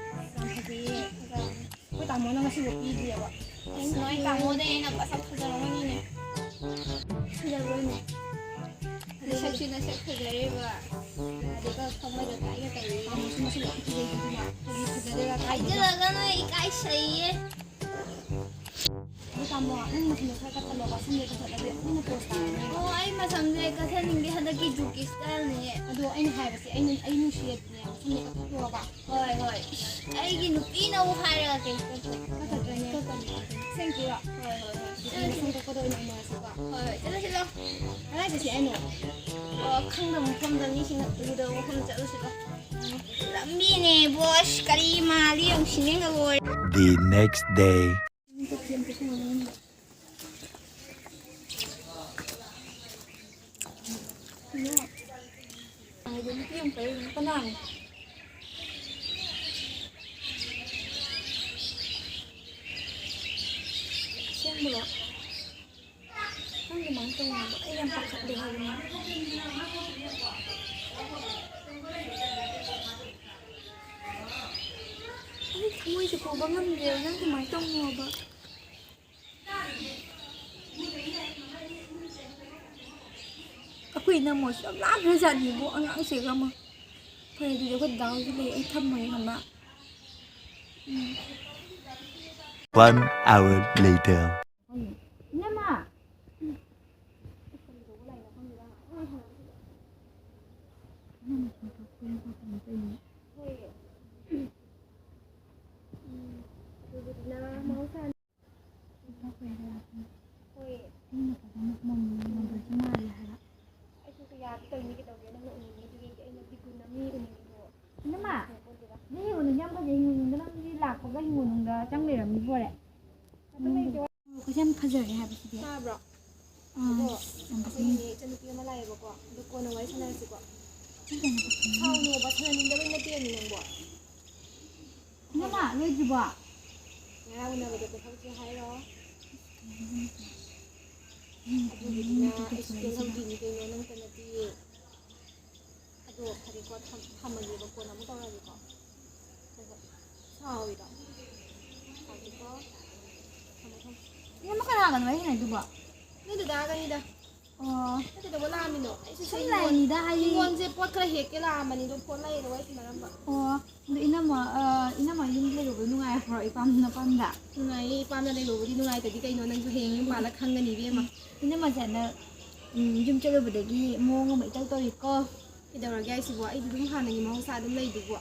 ꯌꯥꯝ ꯐꯖꯩꯌꯦ꯫ ꯑꯩꯈꯣꯏ ꯇꯥꯃꯣꯅ ꯉꯁꯤꯐꯥꯎ ꯄꯤꯗ꯭ꯔꯤꯑꯕ꯫ ꯑꯁ, ꯅꯣꯏ ꯇꯥꯃꯣꯗꯩ ꯍꯦꯟꯅ ꯃꯁꯛ ꯐꯖꯔꯝꯒꯅꯤꯅꯦ꯫ ꯐꯖꯕ꯭ꯔꯣꯅꯦ? ꯅꯁꯛꯁꯤ ꯅꯁꯛ ꯐꯖꯔꯤꯕ꯫ ꯌꯥꯗꯦꯀꯣ, ꯈꯪꯕꯗ ꯀꯥꯏꯒ ꯇꯧꯔꯤ꯫ ꯇꯥꯃꯣꯁꯨ ꯃꯁꯛ ꯌꯥꯝ ꯐꯖꯩ ꯑꯗꯨꯅ꯫ ꯑꯩꯈꯣꯏꯗꯤ ꯐꯖꯗꯣꯏꯔꯥ ꯀꯥꯏꯗꯣꯏꯔꯥ? ꯍꯥꯏꯖꯤꯜꯂꯒꯅꯨ, ꯏꯀꯥꯏꯁꯩꯌꯦ꯫ ꯑꯗꯣ ꯇꯥꯃꯣ, ꯅꯪ ꯃꯁꯝꯗꯣ ꯈꯔ ꯀꯛꯊꯠꯂꯣꯕ, ꯁꯝꯗꯣ ꯀꯛꯊꯠꯂꯗꯤ ꯃꯤꯅ ꯄꯣꯁ ꯇꯥꯔꯅꯤ꯫ ꯑꯣ, ꯑꯩ ꯃꯁꯝꯁꯦ ꯀꯛꯊꯠꯅꯤꯡꯗꯦ, ꯍꯟꯗꯛꯀꯤ ꯖꯨꯛꯀꯤ ꯁ꯭ꯇꯥꯏꯜꯅꯦ꯫ ꯑꯗꯣ ꯑꯩꯅ ꯍꯥꯏꯕꯁꯦ, ꯑꯩꯅ, ꯑꯩ ꯅꯨꯡꯁꯤꯔꯗꯤꯅꯦ, ꯃꯁꯝꯗꯣ ꯀꯛꯊꯠꯂꯣꯕ꯫ ꯍꯣꯏ, ꯍꯣꯏ꯫ ꯑꯩꯒꯤ ꯅꯨꯄꯤꯅꯕꯨ ꯍꯥꯏꯔꯒ ꯀꯩ ꯀꯛꯊꯠ-, ꯀꯛꯊꯠꯇ꯭ꯔꯅꯦ? ꯀꯛꯀꯅꯤ, ꯀꯛꯀꯅꯤ꯫ ꯑꯁꯦꯡꯀꯤꯔꯣ? ꯍꯣꯏ, ꯍꯣꯏ, ꯍꯣꯏ꯫ ꯑꯗꯨꯗꯤ ꯃꯁꯝ ꯀꯛꯄꯗ ꯑꯣꯏꯅ ꯎꯅꯔꯁꯤꯀꯣ꯫ ꯍꯣꯏ, ꯍꯣꯏ, ꯆꯠꯂꯁꯤ ꯂꯥꯎ꯫ ꯀꯗꯥꯏ ꯆꯠꯁꯤ ꯍꯥꯏꯅꯣ? ꯑꯣ, ꯈꯪꯗꯕ ꯃꯐꯝꯗ, ꯃꯤꯁꯤꯡꯅ ꯎꯗꯕ ꯃꯐꯝꯗ ꯆꯠꯂꯨꯁꯤ ꯂꯥꯎ꯫ ꯂꯝꯕꯤꯅꯦ ꯕꯣꯁ, ꯀꯔꯤ ꯃꯥꯜꯂꯤ ꯌꯦꯡꯉꯨ, ꯁꯤꯅꯦꯒ ꯂꯣꯏꯔꯦ꯫ The next day. ꯀꯅꯥꯅꯣ? ꯑꯁꯦꯡꯕꯔꯣ? ꯅꯪ ꯑꯗꯨꯃꯥꯏꯅ ꯇꯧꯅꯨꯕ꯫ ꯑꯩ ꯌꯥꯝ ꯄꯥꯈꯠꯂꯦ ꯍꯥꯏꯕꯅꯦ꯫ ꯑꯩ ꯊꯃꯣꯏꯁꯦ ꯄꯨꯕ ꯉꯝꯗ꯭ꯔꯦꯕ꯫ ꯅꯪ ꯑꯗꯨꯃꯥꯏꯅ ꯇꯧꯅꯨꯕ꯫ ꯑꯩꯈꯣꯏ ꯏꯅꯝꯃꯁꯨ ꯌꯥꯝ ꯂꯥꯡꯈ꯭ꯔꯖꯥꯠꯅꯤꯕꯨ, ꯑꯉꯥꯡꯁꯤꯒ ꯑꯃ꯫ ꯐꯔꯦ, ꯑꯗꯨꯗꯤ ꯑꯩꯈꯣꯏ ꯗꯗꯥ ꯍꯣꯏꯁꯨ ꯂꯩ, ꯑꯩ ꯊꯝꯃꯒꯦ, ꯈꯪꯕ꯭ꯔꯥ? ꯎꯝ꯫ One hour later. ꯏꯅꯝꯃ! ꯍꯣꯏ꯫ ꯎꯝ, ꯑꯗꯨꯕꯨꯗꯤ ꯅꯪ ꯃꯍꯧꯁꯥꯅꯤ꯫ ꯍꯣꯏ꯫ ꯑꯩꯁꯨ ꯌꯥꯗꯤ ꯇꯧꯅꯤ, ꯀꯩꯗꯧꯒꯦ? ꯅꯪꯅ ꯎꯅꯤꯡꯉꯤꯗꯨꯒꯤ ꯑꯩꯅ ꯕꯤꯒꯨꯟ ꯑꯃ ꯎꯅꯤꯡꯉꯤꯗꯣ꯫ ꯏꯅꯝꯃ! ꯈꯪꯄꯣꯟꯇꯦꯗ꯫ ꯐꯖꯔꯦ ꯍꯥꯏꯕꯁꯤꯗꯤ꯫ ꯇꯥꯕ꯭ꯔꯣ? ꯑꯥ, ꯑꯗꯣ ꯌꯥꯝ ꯐꯖꯩ꯫ ꯑꯩꯈꯣꯏꯒꯤꯅꯦ ꯏꯆꯟꯅꯨꯄꯤ ꯑꯃ ꯂꯥꯛꯑꯦꯕꯀꯣ, ꯑꯗꯣ ꯀꯣꯟꯅ ꯋꯥꯔꯤ ꯁꯥꯟꯅꯔꯁꯤꯀꯣ꯫ ꯁꯤ ꯀꯩꯅꯣ ꯐꯖꯩ꯫ ꯁꯥꯎꯅꯣꯕ, ꯁꯥꯟꯅꯅꯤꯡꯗꯕꯩ ꯅꯠꯇꯦ ꯃꯤ ꯅꯪꯕꯣ꯫ ꯏꯅꯝꯃ, ꯂꯣꯏꯗ꯭ꯔꯤꯕꯣ? ꯉꯔꯥꯡ ꯎꯅꯕꯗꯣ ꯄꯦꯜꯍꯧꯗ꯭ꯔꯦ ꯍꯥꯏꯔꯣ? ꯑꯗꯨꯒꯤꯗꯤꯅ ꯑꯩꯁꯨ ꯄꯦꯜꯍꯧꯗ꯭ꯔꯤꯅꯤ ꯀꯩꯅꯣ, ꯅꯪꯇ ꯅꯠꯇꯤꯌꯦ꯫ ꯑꯗꯣ ꯐꯔꯦꯀꯣ, ꯊꯝ- ꯊꯝꯃꯒꯦꯕ, ꯀꯣꯟꯅ ꯑꯃꯨꯛ ꯇꯧꯔꯒꯦꯀꯣ꯫ ꯍꯣꯏ ꯍꯣꯏ꯫ ꯁꯥꯎꯔꯤꯔꯣ? ꯁꯥꯎꯗꯦꯀꯣ꯫ ꯊꯝꯃꯣ ꯊꯝꯃꯣ꯫ ꯏꯅꯝꯃ, ꯀꯅꯥꯒꯅꯣ ꯋꯥꯔꯤ ꯁꯥꯟꯅꯩꯗꯨꯕꯣ? ꯅꯣꯏ ꯗꯗꯥꯒꯅꯤꯗ꯫ ꯑꯣ꯫ ꯅꯪ ꯀꯩꯗꯧꯕ ꯂꯥꯛꯑꯝꯃꯤꯅꯣ? ꯑꯩꯁꯨ ꯁꯨꯝ ꯁꯤ ꯍꯤꯡꯒꯣꯜ- ꯂꯥꯛꯏꯅꯤꯗ, ꯍꯥꯏꯗꯤ꯫ ꯍꯤꯡꯒꯣꯜꯁꯦ ꯄꯣꯠ ꯈꯔ ꯍꯦꯛꯀꯦ ꯂꯥꯛꯑꯝꯕꯅꯤꯗꯣ, ꯐꯣꯟ ꯂꯥꯛꯑꯦꯅ ꯋꯥꯔꯤ ꯁꯥꯟꯅꯔꯝꯕ꯫ ꯑꯣ, ꯑꯗꯣ ꯏꯅꯝꯃ, ꯑ, ꯏꯅꯝꯃ ꯌꯨꯝ ꯂꯩꯔꯨꯕ ꯅꯨꯡꯉꯥꯏꯕ꯭ꯔꯣ, ꯏꯄꯥꯝ ꯅꯄꯥꯝꯗ? ꯅꯨꯡꯉꯥꯏꯌꯦ, ꯏꯄꯥꯝꯗ ꯂꯩꯕꯕꯨꯗꯤ ꯅꯨꯡꯉꯥꯏꯇꯗꯤ ꯀꯩꯅꯣ, ꯅꯪꯁꯨ ꯍꯌꯦꯡ ꯌꯨꯝ ꯄꯥꯜꯂ ꯈꯪꯒꯅꯤ ꯏꯕꯦꯝꯃ꯫ ꯏꯅꯝꯃꯁꯦ ꯍꯟꯗꯛ, ꯎꯝ, ꯌꯨꯝ ꯆꯠꯂꯨꯕꯗꯒꯤ ꯃꯑꯣꯡ ꯑꯃ ꯏꯇꯧ ꯇꯧꯏꯀꯣ꯫ ꯀꯩꯗꯧꯔꯒꯦ ꯍꯥꯏꯁꯤꯕꯣ? ꯑꯩꯗꯤ ꯑꯗꯨꯝ ꯍꯥꯟꯅꯒꯤ ꯃꯍꯧꯁꯥ ꯑꯗꯨꯝ ꯂꯩꯗꯨꯕꯣ꯫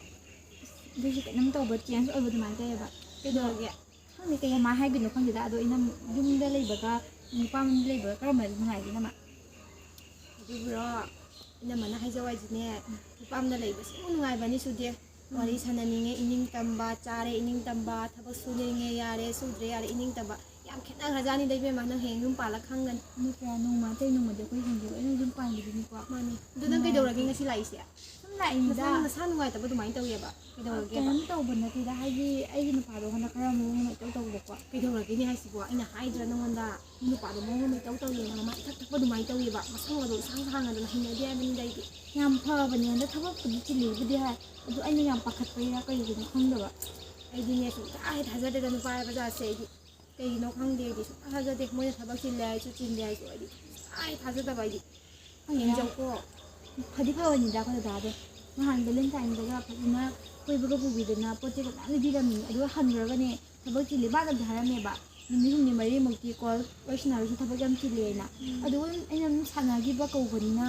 ꯑꯗꯨꯏꯁꯨ ꯀꯩꯅꯣꯝ ꯇꯧꯕ, ꯆꯦꯟꯖ ꯑꯣꯏꯕ ꯑꯗꯨꯃꯥꯏꯅ ꯇꯧꯋꯦꯕ꯫ ꯀꯩꯗꯧꯔꯒꯦ? ꯈꯪꯗꯦ, ꯀꯩ ꯀꯃꯥꯏꯅ ꯍꯥꯏꯗꯣꯏꯅꯣ ꯈꯪꯗꯦꯗ꯫ ꯑꯗꯣ ꯏꯅꯝ-, ꯌꯨꯝꯗ ꯂꯩꯕꯒ ꯅꯨꯄꯥ ꯃꯌꯨꯝꯗ ꯂꯩꯕꯒ ꯀꯔꯝꯕꯅ ꯅꯨꯡꯉꯥꯏꯒꯦ, ꯏꯅꯝꯃ? ꯑꯗꯨꯕꯨꯔꯣ, ꯏꯅꯝꯃꯅ ꯍꯥꯏꯖꯧ ꯍꯥꯏꯁꯤꯅꯦ, ꯅꯨꯄꯥꯝꯗ ꯂꯩꯕꯁꯤꯕꯨ ꯅꯨꯡꯉꯥꯏꯕꯅꯤ ꯁꯨꯗꯦ꯫ ꯋꯥꯔꯤ ꯁꯥꯟꯅꯅꯤꯡꯉꯦ ꯏꯅꯤꯡ ꯇꯝꯕ, ꯆꯥꯔꯦ ꯏꯅꯤꯡ ꯇꯝꯕ, ꯊꯕꯛ ꯁꯨꯅꯤꯡꯉꯦ ꯌꯥꯔꯦ, ꯁꯨꯗ꯭ꯔꯦ ꯌꯥꯔꯦ ꯏꯅꯤꯡ ꯇꯝꯕ꯫ ꯌꯥꯝ ꯈꯦꯠꯅꯈ꯭ꯔꯖꯥꯠꯅꯤꯗ ꯏꯕꯦꯝꯃ, ꯅꯪ ꯍꯌꯦꯡ ꯌꯨꯝ ꯄꯥꯜꯂ ꯈꯪꯒꯅꯤ꯫ ꯅꯠꯇ꯭ꯔꯥ, ꯅꯣꯡꯃ ꯑꯇꯩ ꯅꯣꯡꯃꯗꯤ ꯑꯩꯈꯣꯏ ꯍꯤꯡꯗꯤ ꯂꯣꯏꯅ ꯌꯨꯝ ꯄꯥꯟꯈꯤꯗꯣꯏꯅꯤꯀꯣ꯫ ꯃꯥꯅꯤ꯫ ꯑꯗꯨ ꯅꯪ ꯀꯩꯗꯧꯔꯒꯦ ꯉꯁꯤ ꯂꯥꯛꯏꯁꯦ? ꯁꯨꯝ ꯂꯥꯛꯏꯅꯤꯗ꯫ ꯅꯁꯥ, ꯅꯁꯥ ꯅꯨꯡꯉꯥꯏꯇꯕ ꯑꯗꯨꯃꯥꯏꯅ ꯇꯧꯋꯦꯕ꯫ ꯀꯩꯗꯧꯔꯒꯦꯕ? ꯀꯩꯝ ꯇꯧꯕ ꯅꯠꯇꯦꯗ, ꯍꯥꯏꯗꯤ ꯑꯩꯒꯤ ꯅꯨꯄꯥꯗꯣ ꯍꯟꯗꯛ ꯈꯔ ꯃꯑꯣꯡ ꯑꯃ ꯏꯇꯧ ꯇꯧꯕꯀꯣ꯫ ꯀꯩꯗꯧꯔꯒꯦꯅꯦ ꯍꯥꯏꯁꯤꯕꯣ? ꯑꯩꯅ ꯍꯥꯏꯗ꯭ꯔꯥ ꯅꯪꯉꯣꯟꯗ? ꯅꯨꯄꯥꯗꯣ ꯃꯑꯣꯡ ꯑꯃ ꯏꯇꯧ ꯇꯧꯋꯦꯅ, ꯃꯃꯥꯏ ꯏꯊꯛ ꯊꯛꯄ ꯑꯗꯨꯃꯥꯏꯅ ꯇꯧꯋꯦꯕ꯫ ꯃꯁꯝꯒꯗꯣ ꯏꯁꯥꯡ ꯁꯥꯡꯉꯗꯅ ꯍꯩꯅꯗꯦ ꯍꯥꯏꯕꯅꯤꯗ ꯑꯩꯗꯤ꯫ ꯌꯥꯝ ꯐꯕꯅꯦ, ꯍꯟꯗꯛ ꯊꯕꯛꯄꯨꯗꯤ ꯆꯤꯜꯂꯤꯕꯨꯗꯤ ꯍꯥꯏ, ꯑꯗꯨ ꯑꯩꯅ ꯌꯥꯝ ꯄꯥꯈꯠꯄꯩꯔꯥ ꯀꯩꯒꯤꯅꯣ ꯈꯪꯗꯕ꯫ ꯑꯩꯗꯤꯅꯦ ꯁꯨꯡꯊꯥ ꯍꯦꯛ ꯊꯥꯖꯗꯦꯗ ꯅꯨꯄꯥ ꯍꯥꯏꯕ ꯖꯥꯠꯁꯦ ꯑꯩꯗꯤ꯫ ꯀꯩꯒꯤꯅꯣ ꯈꯪꯗꯦ ꯑꯩꯗꯤ ꯁꯨꯡꯊꯥ ꯊꯥꯖꯗꯦ꯫ ꯃꯣꯏꯅ ꯊꯕꯛ ꯆꯤꯜꯂꯦ ꯍꯥꯏꯁꯨ ꯆꯤꯟꯗꯦ ꯍꯥꯏꯁꯨ ꯑꯩꯗꯤ ꯁꯨꯡꯊꯥ ꯍꯦꯛ ꯊꯥꯖꯗꯕ ꯑꯩꯗꯤ꯫ ꯈꯪꯗꯦꯗ꯫ ꯌꯦꯡꯖꯧꯀꯣ꯫ ꯐꯗꯤ ꯐꯕꯅꯤꯗ ꯑꯩꯈꯣꯏ ꯗꯗꯥꯗꯣ꯫ ꯅꯍꯥꯟ ꯚꯦꯂꯦꯟꯇꯥꯏꯟꯗꯒ ꯐꯖꯅ ꯀꯣꯏꯕꯒ ꯄꯨꯕꯤꯗꯅ ꯄꯣꯠ ꯆꯩꯒ ꯃꯌꯥꯝ ꯂꯩꯕꯤꯔꯝꯃꯤꯅꯦ꯫ ꯑꯗꯨꯒ ꯍꯟꯈ꯭ꯔꯒꯅꯦ ꯊꯕꯛ ꯆꯤꯜꯂꯤ ꯃꯥꯅꯕꯨꯗꯤ ꯍꯥꯏꯔꯝꯃꯦꯕ꯫ ꯅꯨꯃꯤꯠ ꯍꯨꯝꯅꯤ ꯃꯔꯤꯃꯨꯛꯇꯤ ꯀꯣꯜ ꯋꯥꯔꯤ ꯁꯥꯟꯅꯔꯁꯨ ꯊꯕꯛ ꯌꯥꯝ ꯆꯤꯜꯂꯦꯅ꯫ ꯑꯗꯨꯒ ꯑꯩꯅ ꯑꯗꯨꯝ ꯁꯥꯟꯅꯈꯤꯕ ꯀꯧꯕꯅꯤꯅ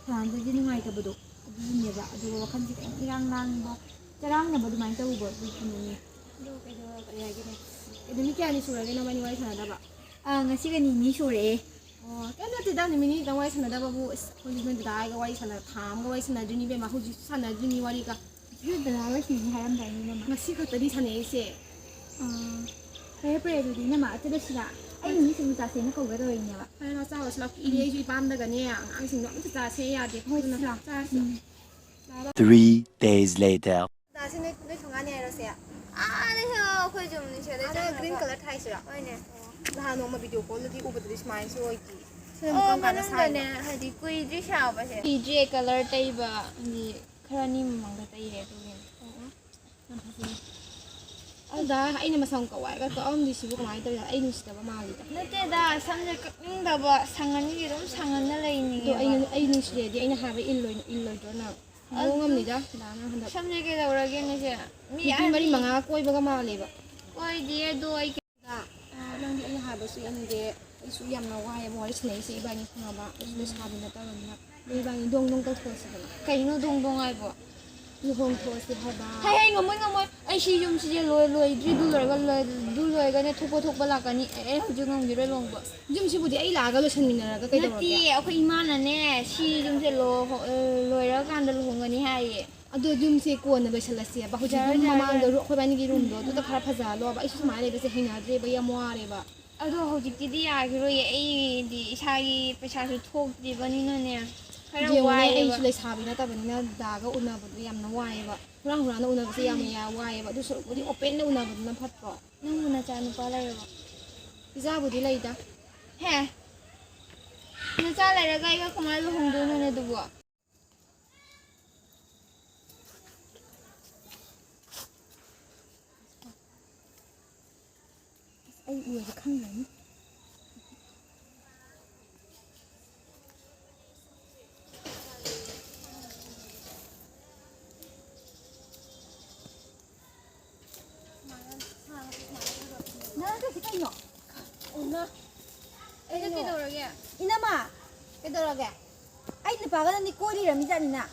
ꯁꯥꯟꯅꯗ꯭ꯔꯗꯤ ꯅꯨꯡꯉꯥꯏꯇꯕꯗꯣ ꯑꯗꯨꯒꯤꯅꯦꯕ꯫ ꯑꯗꯨꯒ ꯋꯥꯈꯜꯁꯦ ꯈꯤꯇꯪ ꯏꯔꯥꯡ ꯂꯥꯡꯕ, ꯆꯔꯥꯡꯅꯕ ꯑꯗꯨꯃꯥꯏꯅ ꯇꯧꯕ ꯑꯗꯨꯒꯤꯅꯦ꯫ ꯑꯗꯣ ꯀꯩꯗꯧꯔꯒꯦ ꯍꯥꯏꯒꯦꯅꯦ? ꯑꯦ, ꯅꯨꯃꯤꯠ ꯀꯌꯥꯅꯤ ꯁꯨꯔꯒꯦ ꯅꯕꯥꯅꯤ ꯋꯥꯔꯤ ꯁꯥꯟꯅꯗꯕ? ꯑꯥ, ꯉꯁꯤꯒ ꯅꯤꯅꯤ ꯁꯨꯔꯦ꯫ ꯑꯣ, ꯀꯩꯝ ꯅꯠꯇꯦꯗ, ꯅꯨꯃꯤꯠ ꯅꯤꯅꯤꯗꯪ ꯋꯥꯔꯤ ꯁꯥꯟꯅꯗꯕꯕꯨ꯫ ꯑꯁ, ꯑꯩꯈꯣꯏꯗꯤ ꯅꯣꯏ ꯗꯗꯥꯒ ꯋꯥꯔꯤ ꯁꯥꯟꯅ-, ꯊꯥ ꯑꯃꯒ ꯋꯥꯔꯤ ꯁꯥꯟꯅꯗ꯭ꯔꯤꯅꯤ ꯏꯕꯦꯝꯃ, ꯍꯧꯖꯤꯛꯁꯨ ꯁꯥꯟꯅꯗ꯭ꯔꯤꯅꯤ ꯋꯥꯔꯤꯒ꯫ ꯅꯣꯏ ꯗꯗꯥ ꯋꯥꯔꯤ ꯁꯥꯟꯅꯅꯤ ꯍꯥꯏꯔꯝꯗꯥꯏꯅꯦ ꯏꯅꯝꯃ? ꯉꯁꯤ ꯈꯛꯇꯅꯤ ꯁꯥꯟꯅꯩꯁꯦ꯫ ꯑꯥ, ꯐꯔꯦ ꯐꯔꯦ, ꯑꯗꯨꯗꯤ ꯏꯅꯝꯃ ꯆꯠꯂꯁꯤꯔꯥ? ꯑꯩ ꯃꯤꯁꯤꯡ ꯆꯥꯁꯦꯅ ꯀꯧꯒꯗꯧꯔꯤꯅꯦꯕ꯫ ꯐꯔꯦ, ꯂꯥꯛꯑꯣ, ꯆꯥꯔꯨꯔꯁꯤ, ꯂꯥꯛꯑꯣ꯫ ꯏꯅꯦ, ꯑꯩꯁꯨ ꯏꯄꯥꯝꯗꯒꯅꯦ, ꯑꯉꯥꯡꯁꯤꯡꯗꯣ ꯑꯝꯇ ꯆꯥꯁꯦ ꯌꯥꯗꯦ꯫ ꯍꯣꯏ, ꯑꯗꯨꯅ ꯁꯤ ꯂꯥꯛꯑꯣ꯫ ꯆꯥꯔꯁꯤ꯫ ꯎꯝ꯫ Three days later. ꯆꯥꯁꯤ, ꯅꯣꯏ, ꯅꯣꯏ ꯊꯣꯡꯒꯥꯟ ꯌꯥꯏꯔꯣꯁꯦ꯫ ꯑꯥꯗꯁꯨ ꯑꯩꯈꯣꯏ ꯌꯨꯝꯅꯤꯁꯦ, ꯑꯗꯩ ꯑꯥꯗ ꯆꯪꯉꯒ꯫ Green colour ꯊꯥꯏꯁꯤꯔꯣ? ꯍꯣꯏꯅꯦ꯫ ꯅꯍꯥꯟ ꯅꯣꯡꯃ video call ꯗꯗꯤ ꯎꯕꯗꯗꯤ ꯁꯨꯃꯥꯏꯅꯁꯨ ꯑꯣꯏꯗꯦ꯫ ꯁꯤꯅ ꯑꯃꯨꯛ ꯑꯣ, ꯀꯔꯝ ꯀꯥꯟꯗ ꯃꯅꯨꯡꯗꯅꯦ, ꯁꯥꯏꯅꯣ? ꯍꯥꯏꯗꯤ ꯀꯨꯏꯗ꯭ꯔꯤ ꯁꯥꯕꯁꯦ꯫ ꯀꯨꯏꯗ꯭ꯔꯤ colour ꯇꯩꯕ, ꯍꯥꯏꯗꯤ ꯈꯔ ꯅꯤ ꯃꯃꯥꯡꯗ ꯇꯩꯔꯦ ꯑꯗꯨꯒꯤꯅꯦ꯫ ꯑꯣ, ꯑꯣ꯫ ꯌꯥꯝ ꯐꯖꯩ꯫ ꯑꯗ ꯑꯩꯅ ꯃꯁꯝ ꯀꯛꯑꯣ ꯍꯥꯏꯔꯒ ꯀꯛꯑꯝꯗ꯭ꯔꯤꯁꯤꯕꯨ ꯀꯃꯥꯏꯅ ꯇꯧꯔꯤꯅꯣ? ꯑꯩ ꯅꯨꯡꯁꯤꯗꯕ ꯃꯥꯜꯂꯤꯗ꯫ ꯅꯠꯇꯦꯗ, ꯁꯝꯁꯦ ꯀꯛꯅꯤꯡꯗꯕ, ꯁꯪꯉꯟꯒꯤ ꯑꯗꯨꯝ ꯁꯪꯉꯟꯅ ꯑꯗꯣ ꯂꯩꯅꯤꯡꯉꯦꯕ꯫ ꯑꯩ, ꯑꯩ ꯅꯨꯡꯁꯤꯔꯗꯤ ꯑꯩꯅ ꯍꯥꯏꯕ ꯏꯜꯂꯣꯏ-, ꯏꯜꯂꯣꯏꯗ꯭ꯔꯣ ꯅꯪ? ꯑꯗꯨ ꯃꯑꯣꯡ ꯑꯃꯅꯤꯗ, ꯗꯥꯅ ꯍꯟꯗꯛ꯫ ꯁꯝꯁꯦ ꯀꯩꯗꯧꯔꯒꯦꯅꯦ ꯆꯦ? ꯃꯤ ꯅꯨꯄꯤ ꯃꯔꯤ ꯑꯍꯟ ꯃꯉꯥ ꯀꯣꯏꯕꯒ ꯃꯥꯜꯂꯦꯕ꯫ ꯀꯣꯏꯗꯤꯌꯦ, ꯑꯗꯣ ꯑꯩ ꯀꯩ- ꯑ, ꯅꯪꯗꯤ ꯑꯩꯅ ꯍꯥꯏꯕꯁꯨ ꯏꯟꯗꯦ꯫ ꯑꯩꯁꯨ ꯌꯥꯝꯅ ꯋꯥꯏꯑꯦꯕ ꯋꯥꯔꯤ ꯁꯥꯟꯅꯔꯤꯁꯦ ꯏꯕꯥꯅꯤ, ꯈꯪꯉꯕ? ꯑꯩꯁꯨ ꯎꯝ꯫ ꯂꯩꯁꯥꯕꯤ ꯅꯠꯇꯕꯅꯤꯅ꯫ ꯑꯗꯣ ꯏꯕꯥꯅꯤ ꯗꯣꯡ ꯗꯣꯡ ꯇꯧꯊꯣꯛꯑꯁꯤꯗꯅ꯫ ꯀꯩꯅꯣ ꯗꯣꯡ ꯗꯣꯡ ꯍꯥꯏꯕꯣ? ꯂꯨꯍꯣꯡꯊꯣꯛꯑꯁꯤ ꯍꯥꯏꯕ꯫ ꯍꯩ, ꯍꯩ, ꯉꯝꯃꯣꯏ, ꯉꯝꯃꯣꯏ꯫ ꯑꯩ ꯁꯤ ꯌꯨꯝꯁꯤꯁꯦ ꯂꯣꯏ-, ꯂꯣꯏꯗ꯭ꯔꯤ꯫ ꯑꯗꯨ ꯂꯣꯏꯔꯒ ꯂꯣꯏ-, ꯑꯗꯨ ꯂꯣꯏꯔꯒꯅꯦ ꯊꯣꯛꯄ ꯊꯣꯛꯄ ꯂꯥꯛꯀꯅꯤ꯫ ꯑꯦ, ꯑꯩ ꯍꯧꯖꯤꯛ ꯉꯝꯈꯤꯔꯣꯏ ꯂꯨꯍꯣꯡꯕ꯫ ꯌꯨꯝꯁꯤꯕꯨꯗꯤ ꯑꯩ ꯂꯥꯛꯑꯒ ꯂꯣꯏꯁꯟꯃꯤꯟꯅꯔꯒ ꯀꯩꯗꯧꯔꯒꯦ? ꯅꯠꯇꯤꯌꯦ, ꯑꯩꯈꯣꯏ ꯏꯃꯥꯅꯅꯦ ꯁꯤ ꯌꯨꯝꯁꯦ ꯂꯣ-, ꯑ, ꯂꯣꯏꯔꯀꯥꯟꯗ ꯂꯨꯍꯣꯡꯒꯅꯤ ꯍꯥꯏꯌꯦ꯫ ꯑꯗꯣ ꯌꯨꯝꯁꯦ ꯀꯣꯟꯅ ꯂꯣꯏꯁꯜꯂꯁꯦꯕ꯫ ꯍꯧꯖꯤꯛ ꯌꯥꯔꯣꯏ, ꯌꯨꯝ ꯌꯥꯔꯣꯏ, ꯃꯃꯥꯡꯗ ꯌꯥꯔꯣꯏ꯫ ꯔꯨ-, ꯑꯩꯈꯣꯏ ꯏꯕꯥꯅꯤꯒꯤ ꯔꯨꯝꯗꯣ ꯑꯗꯨꯗ ꯈꯔ ꯐꯖꯍꯜꯂꯣꯕ꯫ ꯑꯩꯁꯨ ꯁꯨꯃꯥꯏꯅ ꯂꯩꯕꯁꯦ ꯍꯩꯅꯗ꯭ꯔꯦꯕ, ꯑꯩ ꯌꯥꯝ ꯋꯥꯔꯦꯕ꯫ ꯑꯗꯣ ꯍꯧꯖꯤꯛꯇꯤꯗꯤ ꯌꯥꯈꯤꯔꯣꯏꯌꯦ, ꯑꯩꯗꯤ ꯏꯁꯥꯒꯤ ꯄꯩꯁꯥꯁꯨ ꯊꯣꯛꯇ꯭ꯔꯤꯕꯅꯤꯅꯅꯦ, ꯈꯔ ꯌꯦꯡꯉꯨꯅꯦ, ꯋꯥꯏꯌꯦꯕ꯫ ꯑꯩꯁꯨ ꯂꯩꯁꯥꯕꯤ ꯅꯠꯇꯕꯅꯤꯅ ꯗꯥꯒ ꯎꯅꯕꯗꯣ ꯌꯥꯝꯅ ꯋꯥꯏꯌꯦꯕ꯫ ꯍꯨꯔꯥꯟ ꯍꯨꯔꯥꯟꯅ ꯎꯅꯕꯁꯦ ꯌꯥꯝꯅ ꯌꯥ-, ꯋꯥꯏꯌꯦꯕ꯫ ꯑꯗꯨ ꯁꯔꯨꯛꯄꯨꯗꯤ open ꯗ ꯎꯅꯕꯗꯨꯅ ꯐꯠꯇ꯭ꯔꯣ? ꯅꯪꯕꯨ ꯅꯆꯥ ꯅꯨꯄꯥ ꯂꯩꯔꯕꯣ? ꯏꯆꯥꯕꯨꯗꯤ ꯂꯩꯗ꯫ ꯍꯦ, ꯅꯆꯥ ꯂꯩꯔꯒ ꯑꯩꯒ ꯀꯃꯥꯏꯅ ꯂꯨꯍꯣꯡꯗꯣꯏꯅꯣꯅꯦ ꯑꯗꯨꯕꯣ? ꯑꯁ, ꯑꯩ ꯎꯔꯗꯤ ꯈꯪꯒꯅꯤ꯫ ꯅꯪ ꯇꯧꯏꯁꯦ ꯀꯩꯅꯣ? ꯏꯃꯥ, ꯑꯩꯅ ꯀꯩꯅꯣ? ꯀꯩꯗꯧꯔꯒꯦ? ꯏꯅꯝꯃ, ꯀꯩꯗꯧꯔꯒꯦ? ꯑꯩ ꯅꯨꯄꯥꯒ ꯅꯪꯗꯤ ꯀꯣꯏꯔꯤꯔꯃꯤꯖꯥꯠꯅꯤꯅ꯫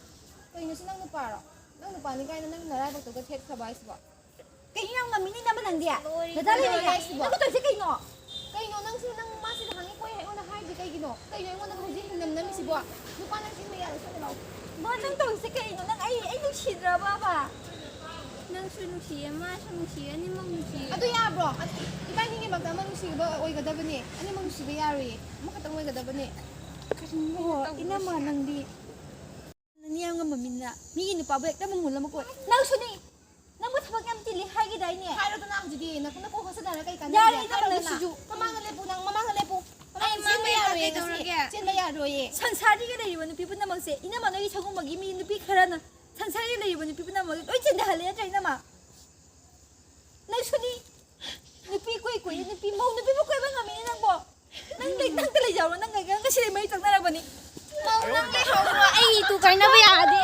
ꯀꯩꯅꯣ, ꯁꯤ ꯅꯪ ꯅꯨꯄꯥꯔꯣ? ꯅꯪ ꯅꯨꯄꯥꯅꯤ ꯀꯥꯏꯅ ꯅꯪ ꯅꯔꯥꯏꯕꯛꯇꯒ ꯊꯦꯠꯈ꯭ꯔꯕ ꯍꯥꯏꯁꯤꯕꯣ? ꯀꯩꯅꯣ ꯌꯥꯝ ꯉꯝꯃꯤꯅ ꯏꯅꯝꯃ ꯅꯪꯗꯤ? ꯂꯣꯏꯔꯦ, ꯅꯗꯥ ꯂꯩꯔꯦ꯫ ꯀꯩꯗꯧꯔꯒꯦ ꯍꯥꯏꯁꯤꯕꯣ? ꯅꯪ ꯇꯧꯏꯁꯦ ꯀꯩꯅꯣ? ꯀꯩꯅꯣ, ꯅꯪꯁꯨ ꯅꯪ ꯃꯥꯁꯤꯗ ꯍꯪꯉꯤ ꯀꯣꯏ ꯑꯩꯉꯣꯟꯗ ꯍꯥꯏꯗꯤ ꯀꯩꯒꯤꯅꯣ? ꯀꯩꯅꯣ ꯑꯩꯉꯣꯟꯗ ꯍꯧꯖꯤꯛ ꯅꯝꯅꯝꯃꯤꯁꯤꯕꯣ? ꯅꯨꯄꯥ ꯅꯪ ꯁꯤ ꯃꯌꯥꯗ ꯁꯣꯛꯅ ꯂꯥꯎ꯫ ꯃꯥ ꯅꯪ ꯇꯧꯔꯤꯁꯦ ꯀꯩꯅꯣ? ꯅꯪ ꯑꯩ, ꯑꯩ ꯅꯨꯡꯁꯤꯗ꯭ꯔꯕꯕ? ꯅꯪꯁꯨ ꯅꯨꯡꯁꯤꯌꯦ, ꯃꯥꯁꯨ ꯅꯨꯡꯁꯤꯌꯦ, ꯑꯅꯤꯃꯛ ꯅꯨꯡꯁꯤꯌꯦ꯫ ꯑꯗꯨ ꯌꯥꯕ꯭ꯔꯣ? ꯏꯕꯥꯅꯤꯒꯤꯃꯛꯇ ꯑꯃ ꯅꯨꯡꯁꯤꯕ ꯑꯣꯏꯒꯗꯕꯅꯦ, ꯑꯅꯤꯃꯛ ꯅꯨꯡꯁꯤꯕ ꯌꯥꯔꯣꯏꯌꯦ, ꯑꯃꯈꯛꯇꯪ ꯑꯣꯏꯒꯗꯕꯅꯦ꯫ ꯑꯣ, ꯏꯅꯝꯃ, ꯅꯪꯗꯤ, ꯅꯪꯗꯤ ꯌꯥꯝ ꯉꯝꯕ ꯃꯤꯅ, ꯃꯤꯒꯤ ꯅꯨꯄꯥꯕꯨ ꯍꯦꯛꯇ ꯃꯨꯜꯂꯝꯃꯀꯣ꯫ ꯅꯪꯁꯨꯅꯤ, ꯅꯪꯕꯨ ꯊꯕꯛ ꯌꯥꯝ ꯆꯤꯜꯂꯤ ꯍꯥꯏꯈꯤꯗꯥꯏꯅꯦ? ꯍꯥꯏꯔꯣꯗꯅ ꯍꯧꯖꯤꯛꯇꯤ ꯅꯈꯨꯠ ꯅꯈꯣꯡ ꯍꯣꯠꯆꯗꯅ ꯀꯩ ꯌꯥꯔꯦ, ꯀꯥꯟꯅꯒꯦ? ꯏꯅꯝꯃ, ꯍꯥꯏꯔꯣꯗꯅ꯫ ꯅꯪꯁꯤꯁꯨ꯫ ꯃꯃꯥꯡꯗ ꯂꯦꯞꯄꯨ, ꯅꯪ ꯃꯃꯥꯡꯗ ꯂꯦꯞꯄꯨ꯫ ꯃꯃꯥꯡꯗ ꯑꯩ ꯆꯦꯟꯕ ꯃꯃꯥꯡꯗ ꯌꯥꯔꯣꯏꯌꯦ ꯉꯁꯤ꯫ ꯀꯩꯗꯧꯔꯒꯦ? ꯆꯦꯟꯕ ꯌꯥꯔꯣꯏꯌꯦ꯫ ꯁꯪꯁꯥꯔꯗ ꯂꯩꯔꯤꯕ ꯅꯨꯄꯤ ꯄꯨꯝꯅꯃꯛꯁꯦ, ꯏꯅꯝꯃ ꯅꯣꯏꯒꯤ ꯁꯒꯨꯝꯕꯒꯤ ꯃꯤ ꯅꯨꯄꯤ ꯈꯔꯅ ꯁꯪꯁꯥꯔꯗ ꯂꯩꯔꯤꯕ ꯅꯨꯄꯤ ꯄꯨꯝꯅꯃꯛ ꯂꯣꯏ ꯆꯦꯟꯊꯍꯜꯂꯦ ꯅꯠꯇ꯭ꯔꯥ, ꯏꯅꯝꯃ? ꯅꯪꯁꯨꯅꯤ, ꯅꯨꯄꯤ ꯀꯣꯏ ꯀꯣꯏ, ꯅꯨꯄꯤ, ꯃꯧ ꯅꯨꯄꯤꯕꯨ ꯀꯣꯏꯕ ꯉꯝꯃꯤꯅꯦ ꯅꯪꯕꯣ? ꯅꯪ ꯂꯩ-, ꯅꯪꯇ ꯂꯩꯖꯍꯧꯔꯣ, ꯅꯪ ꯉꯁꯤꯗꯩ ꯃꯔꯤ ꯇꯠꯅꯔꯕꯅꯤ꯫ ꯃꯧ ꯅꯪ ꯂꯩꯍꯧꯔꯣ, ꯑꯩ ꯏꯇꯨ ꯀꯥꯏꯅꯕ ꯌꯥꯗꯦ꯫